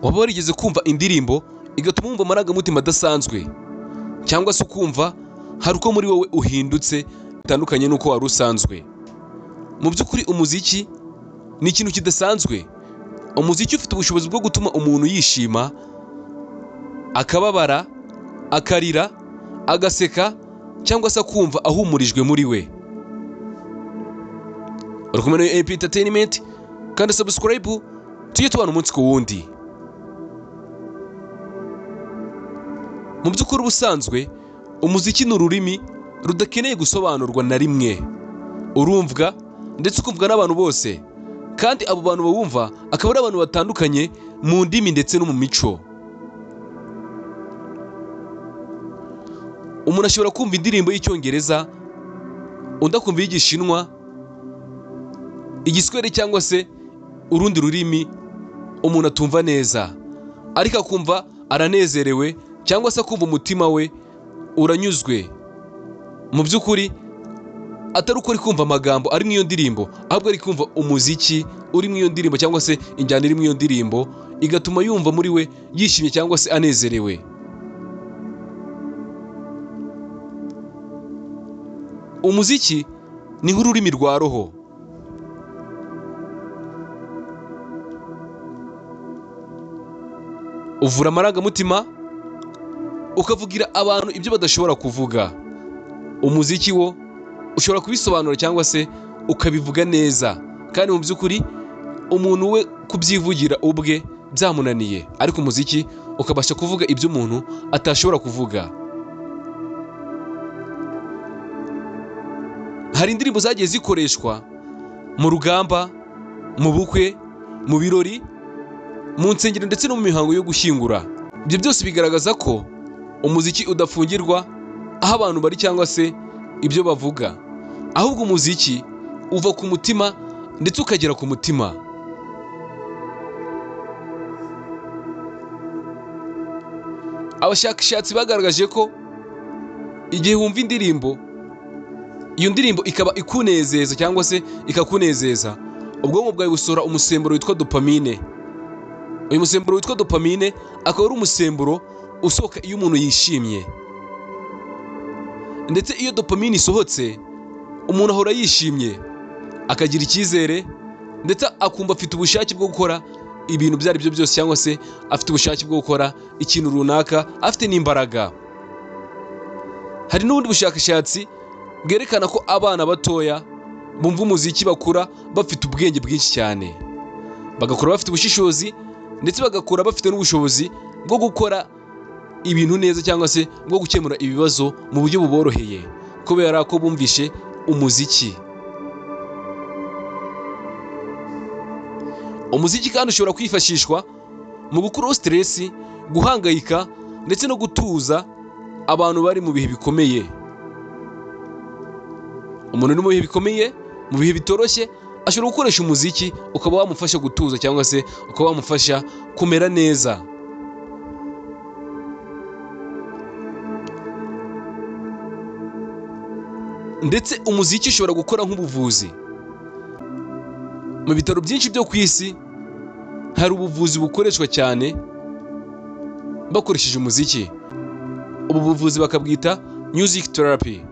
Waba warigeze kumva indirimbo igatuma wumva amarangamutima adasanzwe, cyangwa se ukumva hari uko muri wowe uhindutse bitandukanye n'uko wari usanzwe. Mu by'ukuri umuziki ni ikintu kidasanzwe. Umuziki ufite ubushobozi bwo gutuma umuntu yishima, akababara, akarira, agaseka cyangwa se akumva ahumurijwe muri we. Uri kumwe na AP Entertainment, kandi subscribe tujye tubana umunsi ku wundi. Mu by'ukuri ubusanzwe umuziki ni ururimi rudakeneye gusobanurwa na rimwe, urumvwa ndetse ukumvwa n'abantu bose, kandi abo bantu bawumva akaba ari abantu batandukanye mu ndimi ndetse no mu mico. Umuntu ashobora kumva indirimbo y'Icyongereza, undi akumva iy'Igishinwa, Igiswahili cyangwa se urundi rurimi umuntu atumva neza, ariko akumva aranezerewe cyangwa se akumva umutima we uranyuzwe. Mu by'ukuri atari uko ari kumva amagambo ari mu iyo ndirimbo, ahubwo ari kumva umuziki uri mu iyo ndirimbo cyangwa se injyana iri mu iyo ndirimbo, igatuma yumva muri we yishimye cyangwa se anezerewe. Umuziki ni nk'ururimi rwa roho. Uvura amarangamutima, ukavugira abantu ibyo badashobora kuvuga. Umuziki wo ushobora kubisobanura cyangwa se ukabivuga neza, kandi mu by'ukuri umuntu we kubyivugira ubwe byamunaniye, ariko umuziki ukabasha kuvuga ibyo umuntu atashobora kuvuga. Hari indirimbo zagiye zikoreshwa mu rugamba, mu bukwe, mu birori, mu nsengero ndetse no mu mihango yo gushyingura. Ibyo byose bigaragaza ko umuziki udafungirwa aho abantu bari cyangwa se ibyo bavuga, ahubwo umuziki uva ku mutima ndetse ukagera ku mutima. Abashakashatsi bagaragaje ko igihe wumva indirimbo, iyo ndirimbo ikaba ikunezeza cyangwa se ikakunezeza, ubwonko bwawe busohora umusemburo witwa dopamine. Uyu musemburo witwa dopamine akaba ari umusemburo usohoka iyo umuntu yishimye, ndetse iyo dopamine isohotse umuntu ahora yishimye, akagira icyizere ndetse akumva afite ubushake bwo gukora ibintu ibyo ari byo byose, cyangwa se afite ubushake bwo gukora ikintu runaka, afite n'imbaraga. Hari n'ubundi bushakashatsi bwerekana ko abana batoya bumva umuziki bakura bafite ubwenge bwinshi cyane, bagakura bafite ubushishozi ndetse bagakura bafite n'ubushobozi bwo gukora ibintu neza cyangwa se bwo gukemura ibibazo mu buryo buboroheye, kubera ko bumvishe umuziki. Umuziki kandi ushobora kwifashishwa mu gukuraho stress, guhangayika ndetse no gutuza abantu bari mu bihe bikomeye. Umuntu uri mu bihe bikomeye, mu bihe bitoroshye, ashobora gukoresha umuziki ukaba wamufasha gutuza cyangwa se ukaba wamufasha kumera neza. Ndetse umuziki ushobora gukora nk'ubuvuzi. Mu bitaro byinshi byo ku isi hari ubuvuzi bukoreshwa cyane bakoresheje umuziki. Ubu buvuzi bakabwita music therapy.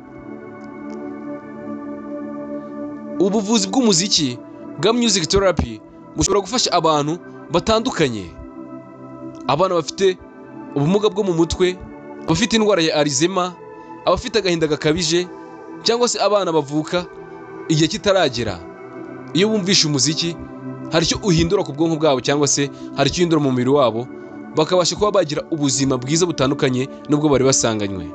Ubuvuzi bw'umuziki bwa music therapy bushobora gufasha abantu batandukanye, abana bafite ubumuga bwo mu mutwe, abafite indwara ya Alzheimer, abafite agahinda gakabije, cyangwa se abana bavuka igihe kitaragera. Iyo bumvishe umuziki hari icyo uhindura ku bwonko bwabo cyangwa se hari icyo uhindura mu mubiri wabo, bakabasha kuba bagira ubuzima bwiza butandukanye n'ubwo bari basanganywe.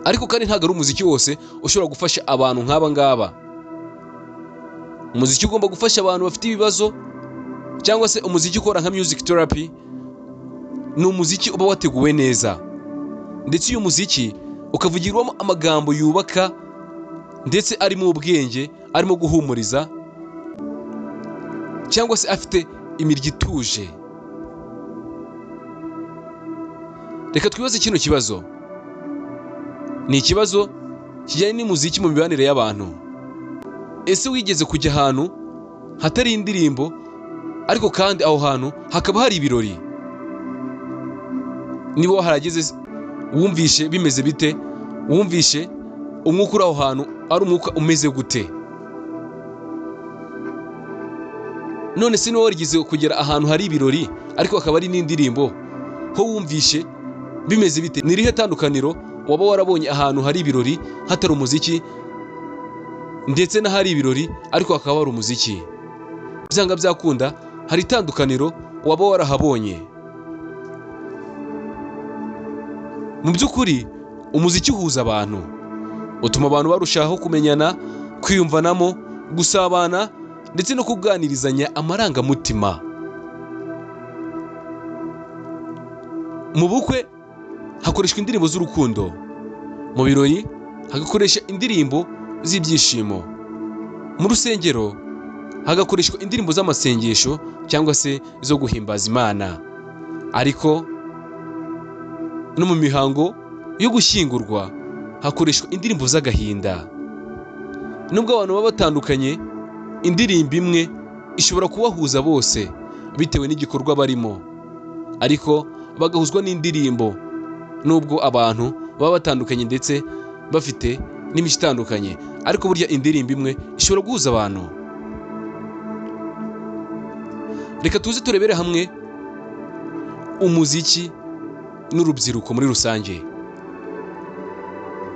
Ariko kandi ntabwo ari umuziki wose ushobora gufasha abantu nk'aba ngaba. Umuziki ugomba gufasha abantu bafite ibibazo, cyangwa se umuziki ukora nka music therapy, ni umuziki uba wateguwe neza, ndetse uyu muziki ukavugirwamo amagambo yubaka ndetse arimo ubwenge, arimo guhumuriza cyangwa se afite imirya ituje. Reka twibaze kino kibazo. Ni ikibazo kijyanye n'umuziki mu mibanire y'abantu. Ese wigeze kujya ahantu hatari indirimbo Ariko kandi aho hantu hakaba hari ibirori. Niba waharageze wumvishe bimeze bite? Wumvishe umwuka uri aho hantu ari umwuka umeze gute? None se niba warigeze kugera ahantu hari ibirori ariko hakaba hari n'indirimbo, ho wumvishe bimeze bite? Ni irihe tandukaniro waba warabonye ahantu hari ibirori hatari umuziki, ndetse n'ahari ibirori ariko hakaba hari umuziki? Byanga byakunda hari itandukaniro waba warahabonye. Mu by'ukuri umuziki uhuza abantu, utuma abantu barushaho kumenyana, kwiyumvanamo, gusabana ndetse no kuganirizanya amarangamutima. Mu bukwe hakoreshwa indirimbo z'urukundo, mu birori hagakoresha indirimbo z'ibyishimo, mu rusengero hagakoreshwa indirimbo z'amasengesho cyangwa se zo guhimbaza Imana. Ariko no mu mihango yo gushyingurwa hakoreshwa indirimbo z'agahinda. Nubwo abantu baba batandukanye, indirimbo imwe ishobora kubahuza bose bitewe n'igikorwa barimo, ariko bagahuzwa n'indirimbo. Nubwo abantu baba batandukanye ndetse bafite n'imico itandukanye, ariko burya indirimbo imwe ishobora guhuza abantu. Reka tuze turebere hamwe umuziki n'urubyiruko muri rusange.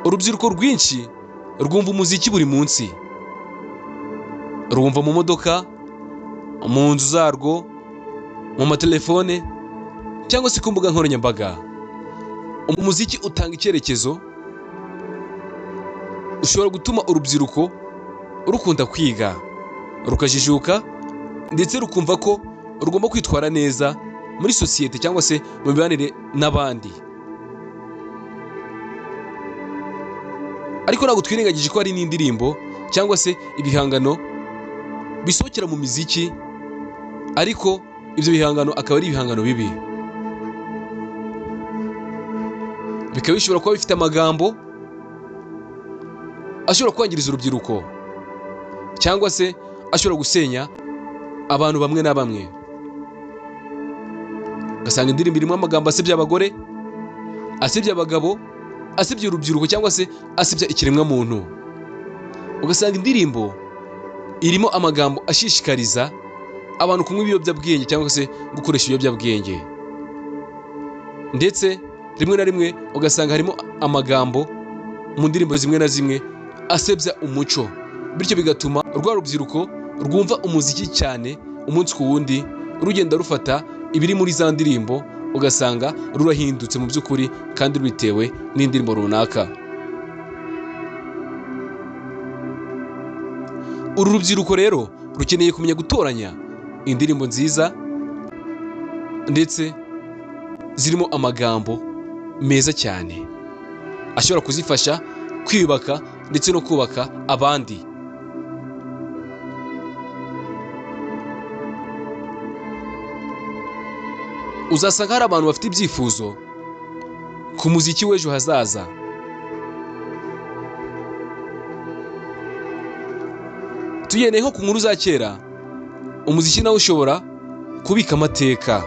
Urubyiruko rwinshi rwumva umuziki buri munsi, rwumva mu modoka, mu nzu zarwo, mu matelefone cyangwa se ku mbuga nkoranyambaga. Umuziki utanga icyerekezo, ushobora gutuma urubyiruko rukunda kwiga, rukajijuka ndetse rukumva ko rugomba kwitwara neza muri sosiyete cyangwa se mu mibanire n'abandi. Ariko ntabwo twirengagije ko hari n'indirimbo cyangwa se ibihangano bisohokera mu miziki, ariko ibyo bihangano akaba ari ibihangano bibi, bikaba bishobora kuba bifite amagambo ashobora kwangiriza urubyiruko cyangwa se ashobora gusenya abantu bamwe na bamwe. Ugasanga indirimbo irimo amagambo asebya abagore, asebya abagabo, asebya urubyiruko cyangwa se asebya ikiremwamuntu. Ugasanga indirimbo irimo amagambo ashishikariza abantu kunywa ibiyobyabwenge cyangwa se gukoresha ibiyobyabwenge, ndetse rimwe na rimwe ugasanga harimo amagambo mu ndirimbo zimwe na zimwe asebya umuco, bityo bigatuma rwa rubyiruko rwumva umuziki cyane umunsi ku wundi rugenda rufata ibiri muri za ndirimbo, ugasanga rurahindutse mu by'ukuri kandi rubitewe n'indirimbo runaka. Uru rubyiruko rero rukeneye kumenya gutoranya indirimbo nziza ndetse zirimo amagambo meza cyane ashobora kuzifasha kwiyubaka ndetse no kubaka abandi. Uzasanga hari abantu bafite ibyifuzo ku muziki w'ejo hazaza. Tugendeye nko ku nkuru za kera, umuziki nawo ushobora kubika amateka.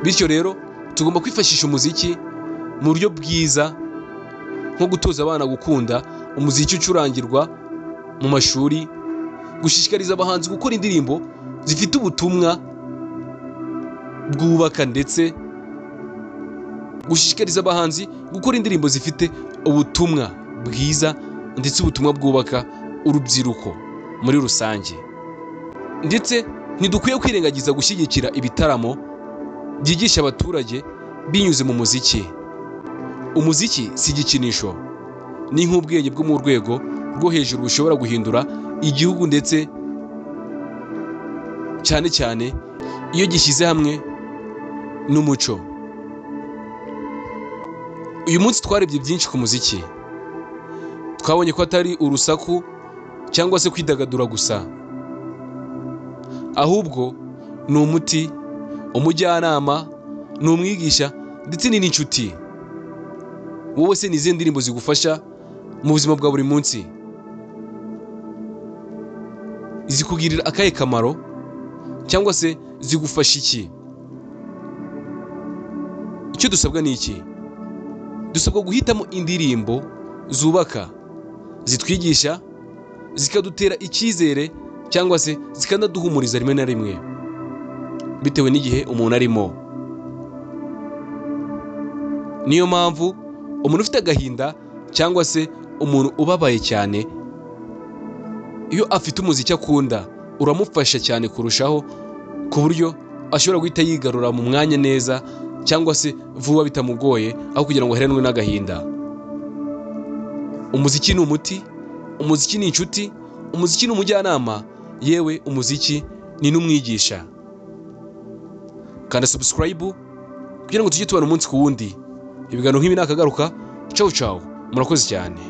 Bityo rero tugomba kwifashisha umuziki mu buryo bwiza, nko gutoza abana gukunda umuziki ucurangirwa mu mashuri, gushishikariza abahanzi gukora indirimbo zifite ubutumwa bwubaka, ndetse gushishikariza abahanzi gukora indirimbo zifite ubutumwa bwiza ndetse ubutumwa bwubaka urubyiruko muri rusange. Ndetse ntidukwiye kwirengagiza gushyigikira ibitaramo byigisha abaturage binyuze mu muziki. Umuziki si igikinisho, ni nk'ubwenge bwo mu rwego rwo hejuru bushobora guhindura igihugu, ndetse cyane cyane iyo gishyize hamwe n'umuco. Uyu munsi twarebye byinshi ku muziki, twabonye ko atari urusaku cyangwa se kwidagadura gusa, ahubwo ni umuti, umujyanama, ni umwigisha ndetse ni n'inshuti. Wowe se ni izihe ndirimbo zigufasha mu buzima bwa buri munsi? Zikugirira akahe kamaro cyangwa se zigufasha iki? Icyo dusabwa ni iki? Dusabwa guhitamo indirimbo zubaka, zitwigisha, zikadutera icyizere cyangwa se zikanaduhumuriza rimwe na rimwe bitewe n'igihe umuntu arimo. Niyo mpamvu umuntu ufite agahinda cyangwa se umuntu ubabaye cyane, iyo afite umuziki akunda uramufasha cyane kurushaho, ku buryo ashobora guhita yigarura mu mwanya neza cyangwa se vuba bitamugoye, aho kugira ngo aheranwe n'agahinda. Umuziki ni umuti, umuziki ni inshuti, umuziki ni umujyanama, yewe umuziki ni n'umwigisha. Kanda subscribe kugira ngo tujye tubana umunsi ku wundi. Ibiganiro nk'ibi nakagaruka. Cawu cawu, murakoze cyane.